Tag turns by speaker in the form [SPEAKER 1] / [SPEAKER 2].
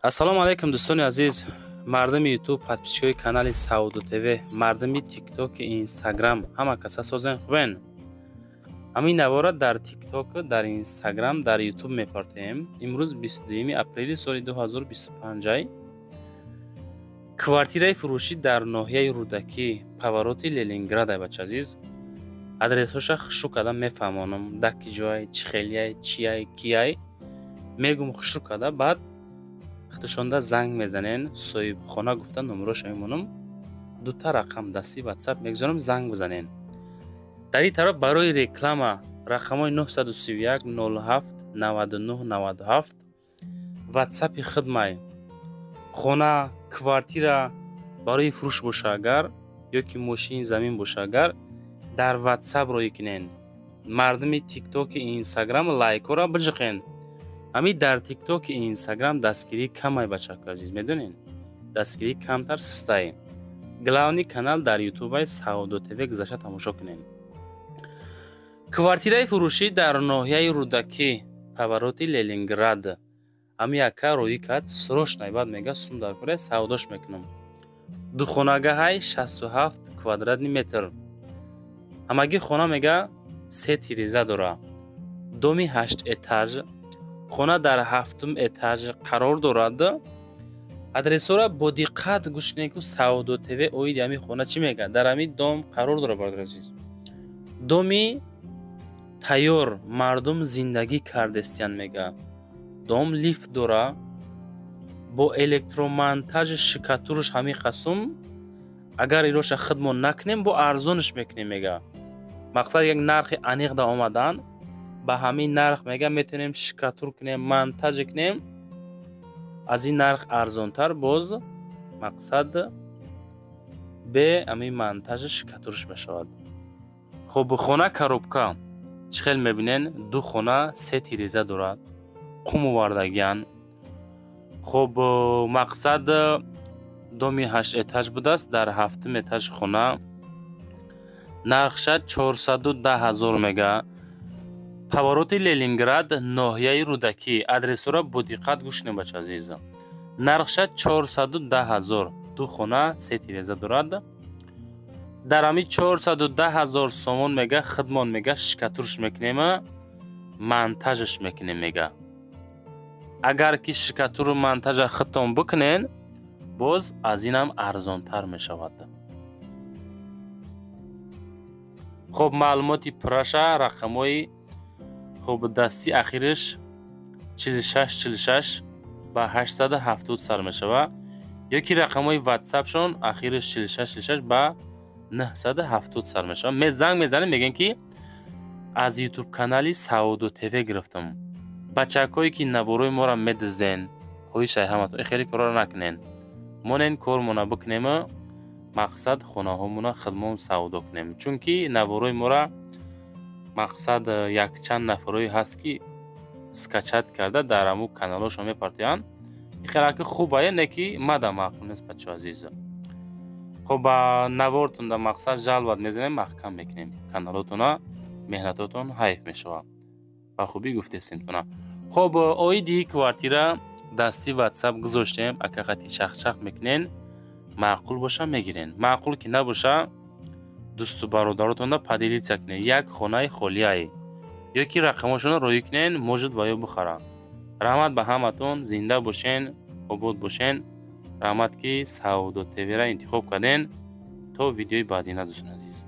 [SPEAKER 1] Ассалому алайкум, дӯстони азиз, мардуми Ютуб, подписчикои канали Савдо ТВ, мардуми Тиктоки, Инстаграм, ҳама каса созен, хубен? Ҳамин навора дар Тикток, дар Инстаграм, дар Ютуб мепартоем. Имрӯз 22 апрели соли 2025. Квартираи фурӯшӣ дар ноҳияи Рӯдакӣ, повороти Ленинград. Ай, бача азиз, адресҳоша хушу карда мефаҳмонам, да ки ҷой, чӣ хелияй, чияй, кияй мегум хушу карда. Баъд худашонда занг мезанен. Соҳибхона гуфта номероша мемонам, дута рақам дасти Ватсап мегузорам, занг бизанен. Дар ин тараф барои реклама рақамҳои 931 07 99 97 Ватсапи хидмай. Хона, квартира барои фурӯш боша агар, ё ки мошин, замин боша агар, дар Ватсап роӣ кунен. Мардуми Тиктоки, Инстаграм, лайкҳоро биҷиқен. Ҳамин дар Тиктоки, Инстаграм дастгирӣ камай, бачако азиз, медонен, дастгирӣ камтар, систай. Главный канал дар Ютубай Савдо ТВ гузашта тамошо кунен. Квартираи фурӯшӣ дар ноҳияи Рӯдакӣ, повороти Ленинград. Ҳами яка роӣ кард срочно, баъд мега, сум дар кора, савдош мекунам. Духонагаҳай, 67 квадратный метр ҳамагӣ. Хона, мега, се тиреза дора. Доми ҳашт этаж, хона дар ҳафтум этаж қарор дорад. Адресҳоро бо диққат гӯш кунед, ку Савдо ТВ оиди ҳамин хона чӣ мегӯяд. Дар ҳамин дом қарор дорад, бародари азиз. Доми тайёр, мардум зиндагӣ кардестиян, мега. Дом лифт дора, бо электромонтажи, штукатурш ҳамин қасум. Агар ироша хидмон накунем, бо арзонш мекунем, мега. Мақсад, як нархи аниқ да омадан. Ба ҳамин нарх, мега, метавонем штукатур кунем, монтаж кунем, аз ин нарх арзонтар боз, мақсад, бе ҳамин монтажи, штукатурш мешавад. Хуб, хона коробка, чӣ хел мебинен, ду хона, се тиреза дорад, қум овардагиян. Хуб, мақсад, доми ҳашт этаж будааст, дар ҳафтум этаж хона. Нархша 410 000, мега. Повороти Ленинград, ноҳияи Рӯдакӣ. Адресҳоро бо диққат гӯш кунед, бача азиз. Нархша 410 000, ду хона, се тиреза дорад. Дар ҳамин 410 000 сомон, мега, хидмон, мега, штукатурш мекунем, монтажш мекунем, мега. Агар ки штукатуру монтажа худтон бикунен, боз аз инам арзонтар мешавад. Хуб, маълумоти пурраша рақамҳои, хуб, дасти ахириш 46 46 ба 870 сар мешавад, ё ки рақамҳои Ватсапшон ахириш 46 46 ба 970 сар мешавад. Занг мезанем, мегӯем, ки аз Ютуб канали Савдо ТВ гирифтам. Бачакҳое ки наворои моро медизден, хоҳишай ҳаматон, хеле корро накунен. Монен, кормона бикунем, мақсад, хонаҳомона хидмон савдо кунем, чунки наворои мора, мақсад, якчанд нафарое ҳаст, ки скачать карда, дар ҳамун каналҳошон мепартоянд. Хелаки хубае, не ки мада маъқул нест, бачаҳо азиз. Хуб, ба навортонда, мақсад, жалоба мезанем, маҳкам мекунем каналотона, меҳнатотон ҳайф мешавад. Ба хубӣ гуфтестемтона. Хуб, оиди квартира дасти Ватсап гузоштем. Ака қати чахчах мекунен, маъқул боша, мегирен, маъқул ки набоша, дӯсту бародаротонда поделиться кунед, як хонаи холиае, ё ки рақамошонро роӣ кунен, может, ва ё бихаранд. Раҳмат ба ҳаматон, зинда бошен, обод бошен. Раҳмат, ки Савдо ТВра интихоб карден. То видеои баъдина, дӯстони азиз.